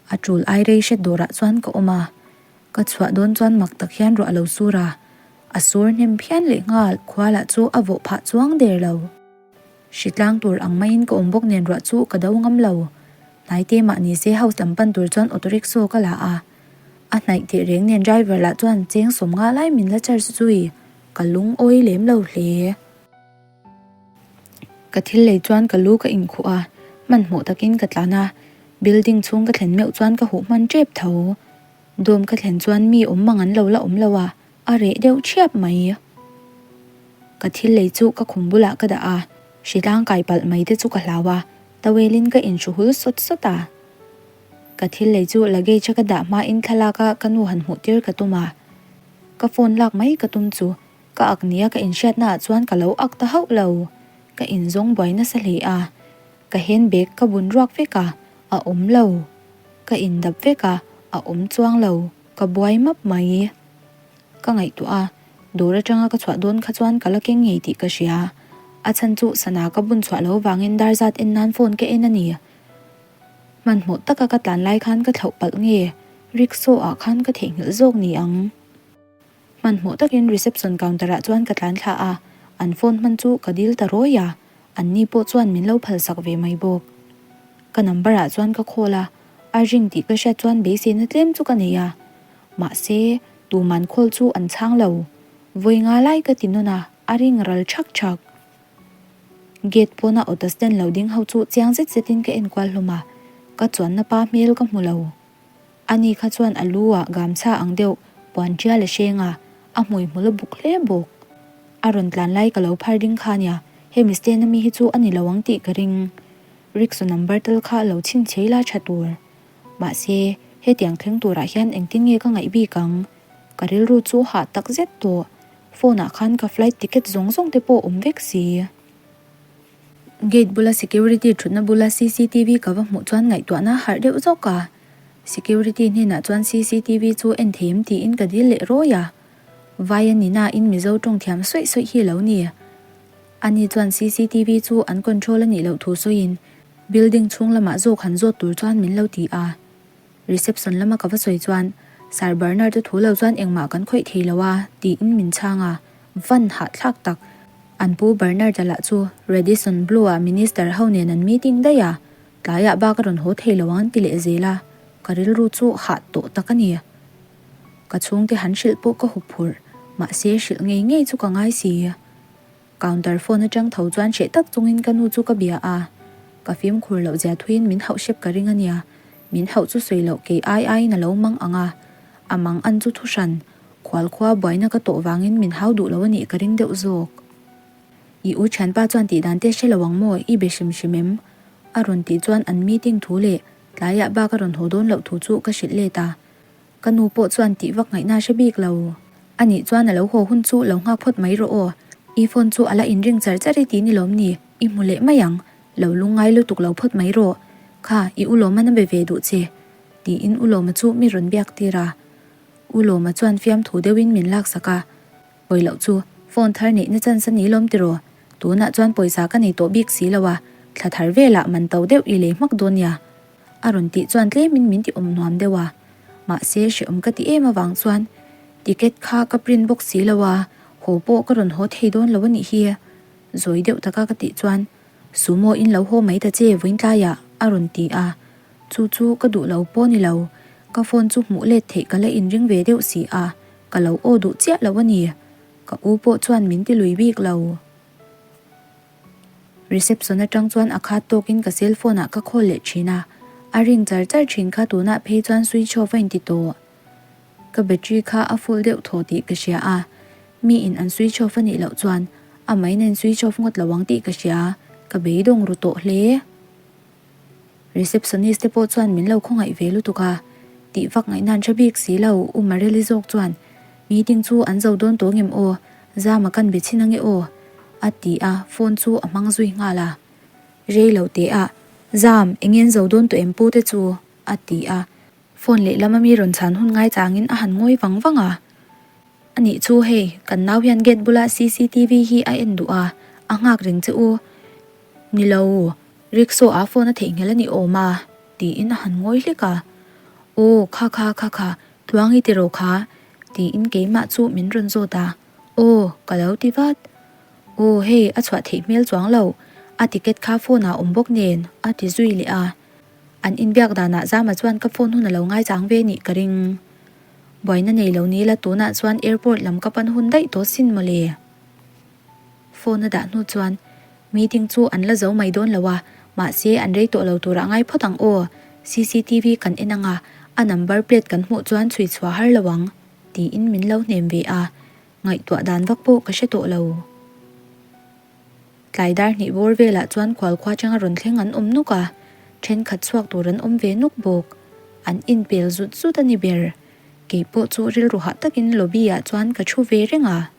A tul ai rei hret dawrah chuan ka awm a, ka chhuah dawn chuan mak tak hian ruah a lo sur a, a sur hnem phian leh nghal khua lah chu a vawh phah chuang der lo. Hritlang tur ang maiin ka awm bawk nen ruah chu ka do ngam lo. Hnaite mah ni se house lam pan tur chuan auto rickshaw ka la a, a hnaih teh reng nen driver lah chuan cheng sawm nga lai min la charge zui, ka lungawi lem lo hle. Ka thil lei chuan ka lu ka inkhuh a, hmanhmawh takin ka tlan a, building chhung ka thlen meuh chuan ka huh hman tep tho. Dawm ka thlen chuan mi awm mang an lo la awm lo a, a reh deuh thiap mai. Ka thil lei chu ka khum bulah ka dah a, hritlang kai palh mai te chu ka hlau a, towel in ka inhru hul sawt sawt a. Ka thil lei chu luggage a ka dah hmain thlalak a ka nu han hmuh tir ka tum a, ka phone lak mai ka tum chu Ka ak nia ka inhriatna ah chuan ka lo ak ta hauh lo. Ka inzawng buai nasa hle a. Ka handbag ka bun ruak vek a, a awm lo. Ka indap vek a, a awm chuang lo. Ka buai map mai. Ka ngaihtuah a, dawr atanga ka chhuah dawn kha chuan ka la keng ngei tih ka hria. A chhan chu sana ka bun chhuah lo vangin dar zat en nan phone ka en a ni. Hmanhmawh taka ka tlan lai khan ka thlauh palh nge, rickshaw ah khan ka theihnghilh zawk ni ang. Hmanhmawh takin reception counter ah chuan ka tlan thla a, an phone hman chu ka dil ta rawi a, an ni pawh chuan min lo phal sak ve mai bawk. Ka number ah chuan ka call a, a ring tih ka hriat chuan beiseina tlem chu ka nei a, mahse tuman call chu an chhang lo. Vawi nga lai ka ti nawn a, a ring ral thak thak. Gate pawna auto stand lo ding ho chu chiang zet zetin ka en kual hlawm a, ka chuanna pa hmel ka hmu lo. Ani kha chuan a lu ah gamchha ang deuh puan tial a hreng a, a hmui hmul a buk hle bawk. A rawn tlan lai ka lo phar ding kha nia, hemi stand ami hi chu a ni lo ang tih ka ring. Rickshaw number tal kha lo chhinchhei la tha tur. Mahse, hetiang thleng turah hian engtin nge ka ngaih bik ang? Ka rilru chu hah tak zet tawh. Phone ah khan ka flight ticket zawng zawng te pawh awm vek si. Gate bula security thutna bula cctv ka va hmuh chuan ngaihtuahna a harh deuh zawk a. Security hnenah chuan cctv chu en thei em tiin ka dil leh rawi a. Vai a ni nain Mizo tawng thiam sawi sawi hi lo ni. Ani chuan cctv chu an control a nih loh thu sawiin building chhung lamah zawk han zawt tur chuan min lo ti a. Reception lama ka va sawi chuan, Sir Bernard a thu lo chuan engmah kan khawih thei lo a, tiin min chhang a, van hahthlak tak. An pu Bernard-a lah chu Radisson Blu-ah minister ho nen an meeting daih a. Tlaiah bak a rawn haw thei lo ang an ti leh zel a, ka rilru chu hah tawh tak a ni. Ka chhungte han hrilh pawh ka hup phurh, mahse hrilh ngei ngei chu ka ngai si. Counter phone atang tho chuan hreh tak chungin ka nu chu ka bia a, ka fimkhur loh zia thuiin min hauh hrep ka ring a nia, min hauh chu sawi loh kei ai aiin a lo mang ang a, a mang an chu thuhran, khualkhua buaina ka tawh vangin min hau duh lo a nih ka ring deuh zawk. I u thianpa chuan tih dan te hre lo ang maw i be hrim hrim em? A rawn tih chuan an meeting thu leh tlaiah bak a rawn haw dawn loh thu chu ka hrilh let a. Ka nu pawh chuan tih vak ngaihna hre bik lo. A nih chuan a lo haw hun chu lo nghak phawt mai rawh aw. I phone chu a la inring char char i ti ni lawm ni? I hmu leh mai ang. Lo lungngai lutuk lo phawt mai rawh. Kha, i u Lawman a be ve duh che. Tiin u Lawma chu mi rawn biak tir a. U Lawma chuan fiamthu deuhin min laksak a. Pawi loh chu phone thar neihna chance a ni lawm tiraw? Tunah chuan pawisa ka nei tawh bik si lo a, thla thar velah man to deuh i lei hmak dawn nia. A rawn tih chuan tlemin min ti awm nuam deuh a, mahse hrehawm ka ti em avang chuan ticket kha ka print bawk si lo a, haw pawh ka rawn haw thei dawn lo a nih hi. Zawi deuh taka ka tih chuan Sumo in lo haw mai ta che vawiin tlaiah a rawn ti a, chu chu ka duh lo pawh ni lo, ka phone chu hmuh let theih ka la inring ve deuh si a. Ka lo aw duh chiah lo a ni. Ka u pawh chuan min ti lui bik lo. Reception atang chuan a khat tawkin ka cell phone ah ka call leh thin a, a ring char char thin kha tunah phei chuan switch off a inti tawh. Ka battery kha a full deuh thaw tih ka hria a, mi in an switch off a nih loh chuan a main a in switch off ngawt lo ang tih ka hria, ka beidawng ru tawh hle. Receptionist te pawh chuan min lo khawngaih ve lutuk a, tih vak ngaihna an hre bik si lo, U Mareli zawk chuan meeting chu an zo dawn tawh ngem aw, Zama kan be chhin ange aw, a ti a, phone chu a hmang zui nghal a. Rei lo teh a, Zam, enge an zo dawn tawh em pu te chu? a ti a, phone lehlam a mi rawn chhan hun ngai changin a han ngawi vang vang a. Anih chu hei, kan nau hian gate bula cctv hi a en duh a, a nghak reng che u. Ni lo, rickshaw ah phone a theihnghilh a ni awm a, tiin a han ngawi hlek a. Aw, kha kha kha kha, Tluangi tiraw kha? tiin keimah chu min rawn zawt a. Aw, ka lo ti vat. Aw, hei a chhuah theih hmel chuang lo, a ticket kha phone ah awm bawk nen, a ti zui leh a. An inbiak danah Zama chuan ka phone hun a lo ngaichang ve nih ka ring. Buaina nei lo ni la tunah chuan airport lam ka pan hun daih tawh sin mawle. Phone a dah hnu chuan meeting chu an la zo mai dawn lo a, mahse an rei tawh lo turah ngai phawt ang aw. Cctv kan en anga a number plate kan hmuh chuan chhui chhuah har lo ang tiin min lo hnem ve a, ngaihtuah dan vak pawh ka hre tawh lo. Tlai dar hnih bawr velah chuan khualkhua atanga rawn thleng an awm nuk a, thenkhat chhuak tur an awm ve nuk bawk. An inpel zut zut a ni ber. Kei pawh chu rilru hah takin lobby ah chuan ka thu ve reng a.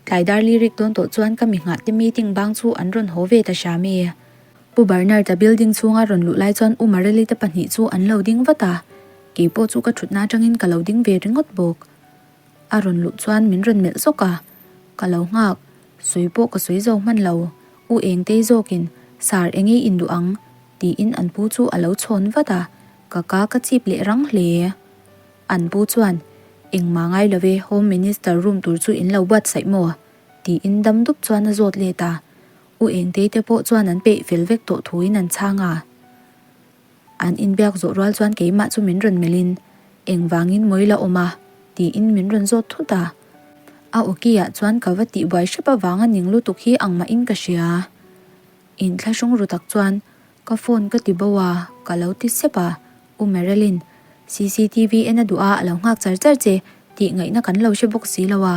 Tlai dar lirik dawn tawh chuan ka mi nghah te meeting bang chu an rawn haw ve ta hram e. Pu Bernard-a building chhunga rawn luh lai chuan U Mareli te pahnih chu an lo ding vat a, kei pawh chu ka thutna atangin ka lo ding ve ringawt bawk. A rawn luh chuan min rawn melh zawk a, ka lo nghak, sawi pawh ka sawi zo hman lo, U Engtei zawkin Sir eng ei in duh ang? tiin an pu chu a lo chhawn vat a, ka ka ka chip leh rang hle. An pu chuan, Engmah ngai lo e, Home Minister room tur chu in lo buatsaih maw? tiin dam dup chuan a zawt let a, U Engtei te pawh chuan an peih fel vek tawh thuin an chhang a. An inbiak zawh rual chuan keimah chu min rawn melhin, Engvangin mawi la awm a? tiin min rawn zawt thut a. A awki-ah chuan ka va tihbuai hrep avanga ning lutuk hi ang mahin ka hria. Inthlahrung ru tak chuan ka phone ka ti bo a, ka lo ti sep a. U Marilyn, cctv en a duh a, a lo nghak char char che tih ngaihna kan lo hre bawk si lo a.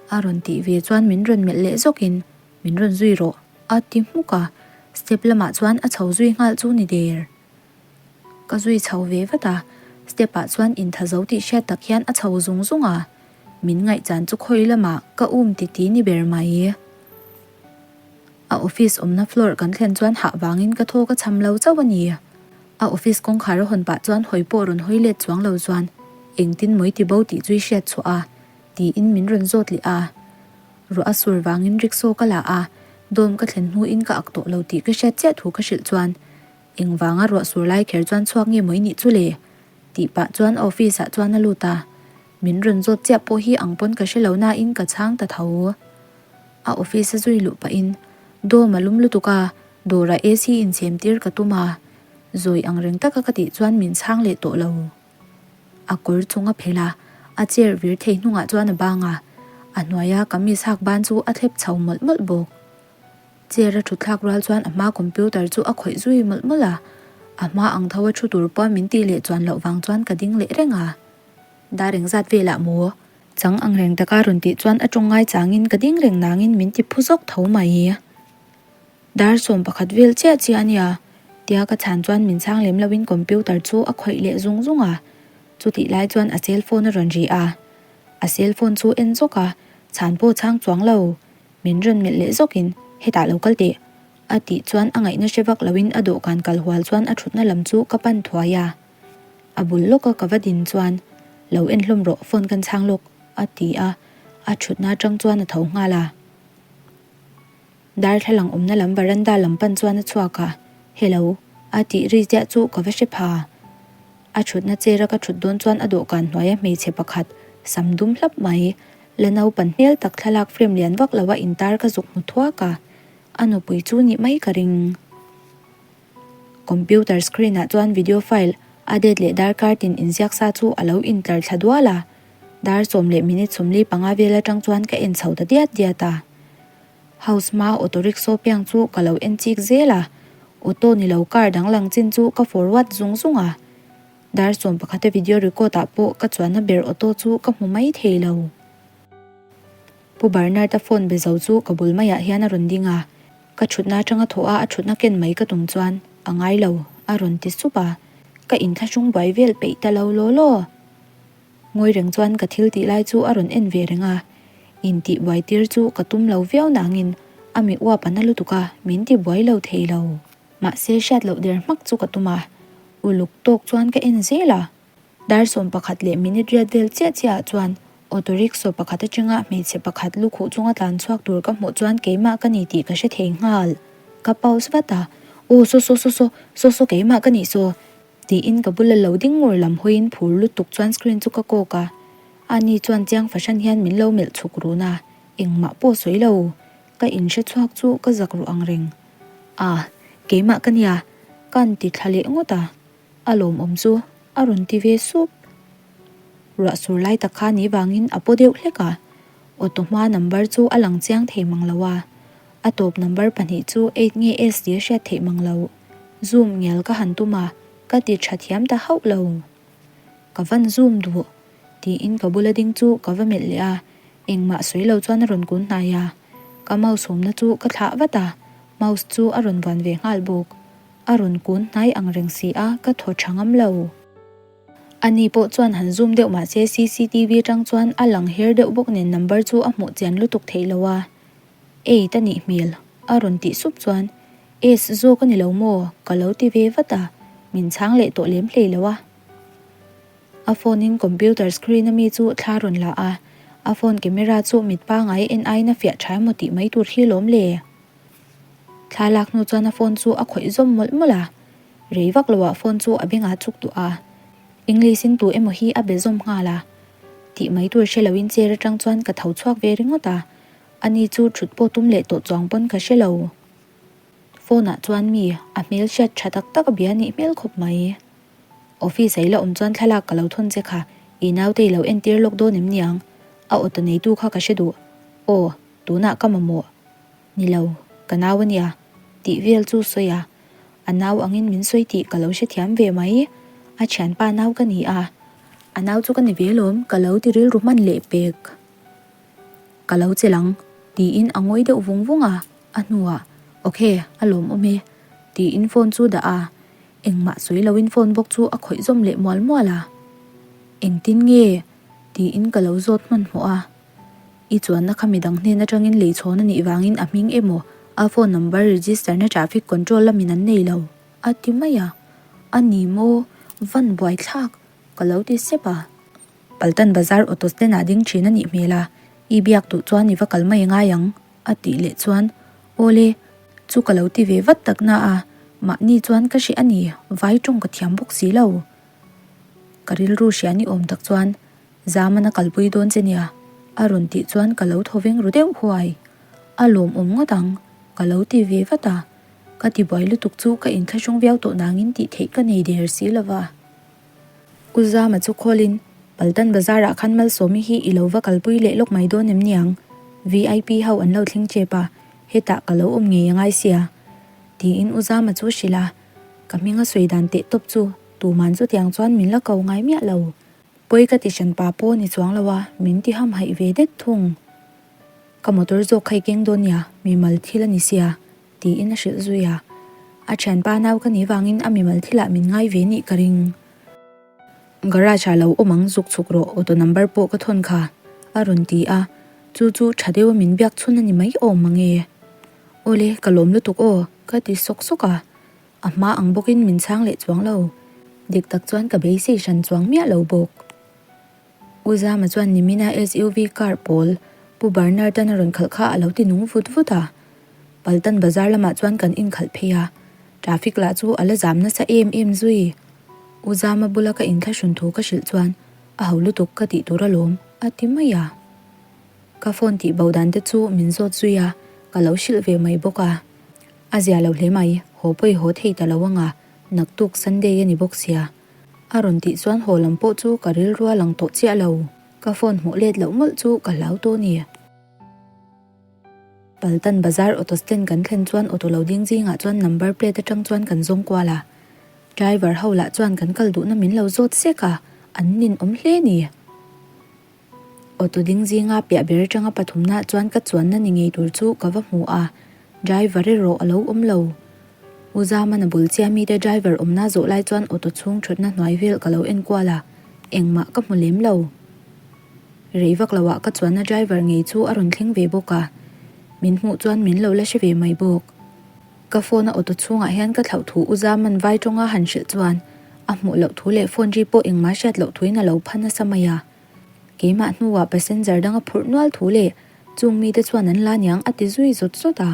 A rawn tih ve chuan min rawn melh leh zawkin, Min rawn zui rawh, a ti hmuk a, step lamah chuan a chho zui nghal chu ni der. Ka zui chho ve vat a, step ah chuan intha zo tih hriat tak hian a chho zung zung a, min ngaihchan chu khawi lamah ka um ti ti ni ber mai. A office awmna floor kan thlen chuan hah vangin ka thaw ka cham lo chauh a ni. A office kawngkhar a hawn pah chuan hawi pawh rawn hawi let chuang lo chuan engtin mawi ti bo tih chu i hriat chhuah a, tiin min rawn zawt leh a. Ruah a sur vangin rickshaw ka la a, dawm ka thlen hnuin ka ak tawh lo tih ka hriat chiah thu ka hrilh chuan, Engvanga ruah sur lai kher chuan chhuak nge maw i nih chu le? tih pah chuan office ah chuan a lut a, min rawn zawt chiah pawh hi ang pawn ka hre lo nain ka chhang ta tho. A office a zui luh pahin, Dawm a lum lutuk a, Dawrah AC inchhem tir ka tum a, zawi ang reng taka ka tih chuan min chhang leh tawh lo. A kawr chung a phelh a, a chair vir thei hnungah chuan a bang a, a hnuaia kamis hak ban chu a thlep chho mawlh mawlh bawk. Chair a thut thlak rual chuan a hma computer chu a khawih zui mawlh mawlh a, a hma ang tho a thu tur pawh min tih leh chuan loh vang chuan ka ding leh reng a. Dar engzat velah maw? Chang ang reng taka rawn tih chuan a tawng ngai changin ka ding reng nangin min ti phu zawk tho mai. Dar 11 vel chiah chiah a nia, tia ka chhan chuan min chhang lem loin computer chu a khawih leh zung zung a, chutih lai chuan a cell phone a rawn ri a. A cell phone chu en zawk a, chhan pawh chhang chuang lo. Min rawn melh leh zawkin, Hetah lo kal teh, a tih chuan a ngaihna hre vak loin a dawhkan kal hual chuan a thutna lam chu ka pan thuai a. A bul lawka ka va din chuan, Lo en hlawm rawh, phone kan chhang lawk, a ti a, a thutna atang chuan a tho nghal a. Darthlalang awmna lam varanda lam pan chuan a chhuak a, Hello, a tih ri chiah chu ka va hre pha. A thutna chair a ka thut dawn chuan a dawhkan hnuaia hmeichhe pakhat, sam dum hlap mai, la naupan hmel tak thlalak frame lian vak lo a intar ka zuk hmu thuak a, a nupui chu nih mai ka ring. Computer screen ah chuan video file a date leh darkar tin inziak sa chu a lo intlar thla dual a, dar 10 leh minute 45 vel atang chuan ka en chho ta diat diat a. House hma auto rickshaw piang chu ka lo en chik zel a, auto ni lo car dang lang chin chu ka forward zung zung a. Dar 11 a video record ah pawh ka chuanna ber auto chu ka hmu mai thei lo. Pu Bernard-a phone be zo chu ka bul maiah hian a rawn ding a, ka thutna atanga thawh a a thutna ken mai ka tum chuan a ngai lo a rawn ti sup a, ka inthlahrung buai vel peih ta lo law law. Ngawi reng chuan ka thil tih lai chu a rawn en ve reng a, intih buai tir chu ka tum lo viau nangin a mi uap a na lutuk a, min ti buai lo thei lo. Mahse hriat loh der hmak chu ka tum a, uluk tawk chuan ka en zel a. Dar 11 leh minute riat vel chiah chiah ah chuan auto rickshaw pakhat atanga hmeichhe pakhat lu khuh chunga tlan chhuak tur ka hmuh chuan keimah ka ni tih ka hre thei nghal. Ka pause vat a, Aw saw saw saw saw, saw saw keimah ka nih saw. Tiin ka bula lo ding ngur lam hawiin phur lutuk chuan screen chu ka kawk a, ani chuan chiang fahran hian min lo melh chhuk run a, engmah pawh sawi lo, ka inhre chhuak chu ka zak ruh ang reng. Ah, keimah ka nia, ka an ti thla leh ngawt a, a lawmawm chu a rawn ti ve sup. Ruah sur lai tak kha ni vangin a paw deuh hlek a, auto hma number chu a lang chiang thei mang lo a, a tawp number pahnih chu eight nge S tih a hriat theih mang lo. Zoom ngial ka han tum a, ka ti tha thiam ta hauh lo. Ka van zoom duh, tiin ka bula ding chu ka va melh leh a, engmah sawi lo chuan a rawn kun hnai a. Ka mouse awmna chu ka thlah vat a, mouse chu a rawn vuan ve nghal bawk. A rawn kun hnai ang reng si a, ka thaw tha ngam lo. Ani pawh chuan han zoom deuh mah se cctv atang chuan a lang her deuh bawk nen number chu a hmuh chian lutuk theih lo a. Eight a nih hmel, a rawn tih sup chuan S zawk a ni lo maw? Ka lo ti ve vat a, min chhang leh tawh lem hlei lo a. A phone in computer screen a mi chu thla rawn la a, a phone camera chu mit pangai en aiin a fiah tha emaw tih mai tur hi lawm le. Thla lak hnu chuan a phone chu a khawih zawm mawlh mawlh a, rei vak loah phone chu a bengah chuk duh a, English in tu emaw hi a be zawm nghal a, tih mai tur hre loin chair atang chuan ka tho chhuak ve ringawt a, ani chu thut pawh tum leh tawh chuang pawn ka hre lo. Phone ah chuan mi a hmel hriat tha tak tak a bia nih hmel khawp mai. Office a i la awm chuan thlalak ka lo thawn che kha, i naute i lo entir lawk dawn em niang? A auto neitu kha ka hre duh. Aw, tunah ka mamawh. Ni lo, ka nau a nia, tih vel chu sawi a. A nau angin min sawi tih ka lo hrethiam ve mai. A thianpa nau ka ni a. A nau chu ka ni ve lawm, ka lo ti rilru hman leh pek. Ka lo che lang, tiin a ngawi deuh vung vung a, a hnuah, Ok, a lawmawm e, tiin phone chu dah a, engmah sawi loin phone bawk chu a khawih zawm leh mual mual a. Engtin nge? tiin ka lo zawt hmanhmawh a. I chuanna kha midang hnen atangin lei chhawn a nih vangin a hming emaw a phone number register na traffic control lamin an nei lo, a ti mai a. A ni maw? Van buaithlak, ka lo ti sep a. Paltan Bazar auto stand ah ding thin a nih hmel a, i biak duh chuan i va kal mai ngai ang, a tih leh chuan, Awle, chu ka lo ti ve vat tak na a, mahni chuan ka hreh a ni, vai tawng ka thiam bawk si lo. Ka rilru hria ni awm tak chuan, Zaman a kalpui dawn che nia, a rawn tih chuan ka lo thaw veng ru deuh huai. A lawmawm ngawt ang, ka lo ti ve vat a. Ka tibuai lutuk chu ka inthlahrung viau tawh nangin tih theih ka nei der si lova. U Zama chu khawlin, Paltan Bazar ah khan Malsawmi hi i lo va kalpui leh lawk mai dawn em niang? VIP ho an lo thleng chep a, hetah ka lo awm ngei a ngai sia. Tiin U Zama chu hrilh a, ka hming a sawi dan teh tawp chu tuman chutiang chuan min la ko ngai miah lo. Pawi ka ti hran pa pawh ni chuang lo a, min ti hamhaih ve det thung. Ka motor zawk kha i keng dawn nia, mimal thil a ni sia, tiin a hrilh zui a. A thianpa nau ka nih vangin a mimal thilah min ngai ve nih ka ring. Garage ah lo awm ang zuk chhuk rawh, auto number pawh ka thawn kha, a rawn ti a. Chu chu tha deuha min biak chhun a ni mai awm mang e. Awle, ka lawm lutuk aw, ka ti sawk sawk a. A hma ang bawkin min chhang leh chuang lo. Dik tak chuan ka beisei hran chuang miah lo bawk. U Zama chuan nimina SUV car pawl Pu Bernard tan a rawn khalh kha a lo ti nung vut vut a. Paltan bazar lamah chuan kan inkhalh phei a, traffic lah chu a la zam nasa em em zui. U Zama bula ka inthlahrun thu ka hrilh chuan a ho lutuk ka tih tur alawm a ti mai a. Ka phone tih bo dan te chu min zawt zui a, ka lo hrilh ve mai bawk a. A zia lo hle mai, haw pawh i haw thei ta lo anga, naktuk Sunday a ni bawk sia. A rawn tih chuan haw lam pawh chu ka rilru a lang tawh chiah lo. Ka phone hmuh let loh mawlh chu ka hlau tawh a ni. Paltan bazar auto stand kan thlen chuan auto lo ding zingah chuan number plate atang chuan kan zawng kual a. Driver ho lah chuan kan kal duhna min lo zawt sek a, an ninawm hle a ni. Auto ding zinga piah ber atanga pathumna chuan ka chuanna ni ngei tur chu ka va hmu a, driver erawh a lo awm lo. U Zamana bul chiah mite driver awmna zawh lai chuan auto chhung thutna hnuai vel ka lo en kual a, engmah ka hmu lem lo. Rei vak loah ka chuanna driver ngei chu a rawn thleng ve bawk a, min hmuh chuan min lo la hre ve mai bawk. Ka phone a auto chhungah hian ka thlauh thu U Zaman vai tawnga han hrilh chuan a hmuh loh thu leh phone ri pawh engmah hriat loh thuin a lo pha nasa mai a. Keimah hnuah passenger dang a phurh nual thu leh chung mite chuan an la niang a ti zui zawt zawt a.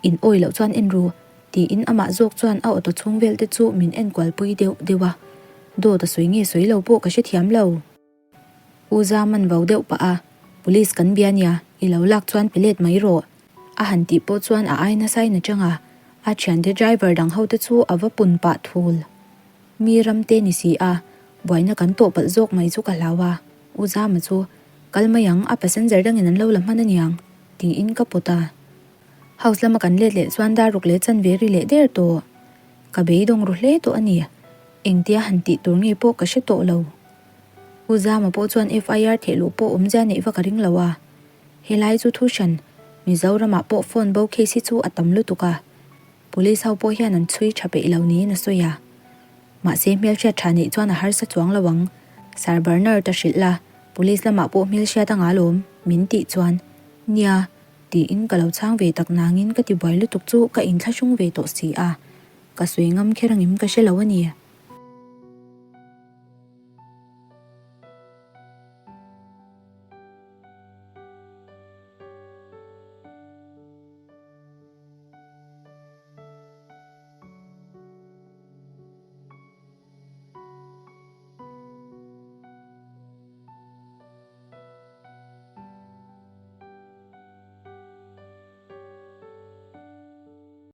In awi loh chuan en ru, tiin amah zawk chuan a auto chhung vel te chu min enkual pui deuh deuh a. Dawt a sawi nge sawi lo pawh ka hrethiam lo. U Zaman vau deuh pah a, Police kan bia nia, i lo lak chuan pe let mai rawh. A han tih pawh chuan a ai nasa in a chang a, a thiante driver dang ho te chu a va pun pah thul. Mi ram te ni si a, buaina kan tawh palh zawk mai chu ka hlau a, U Zama chu, Kal mai ang, a passenger dangin an lo la hman aniang, tiin ka pawt a. House lama kan let leh chuan dar ruk leh chanve ri leh der tawh. Ka beidawng ru hle tawh a ni, engtia han tih tur nge pawh ka hre tawh lo. U Zama pawh chuan FIR theh luh pawh awmzia neih va ka ring lo a, helai chu thu hran, Mizoramah pawh phone bo case hi chu a tam lutuk a, Police ho pawh hian an chhui tha peih lo niin a sawi a. Mahse hmelhriat tha neih chuan a harsa chuang lo ang. Sir Bernard a hrilh la, Police lamah pawh hmelhriat a nga lawm, min tih chuan, Nia, tiin ka lo chhang ve tak nangin ka ti buai lutuk chu ka inthlahrung ve tawh si a. Ka sawi ngam kher angem ka hre lo a ni.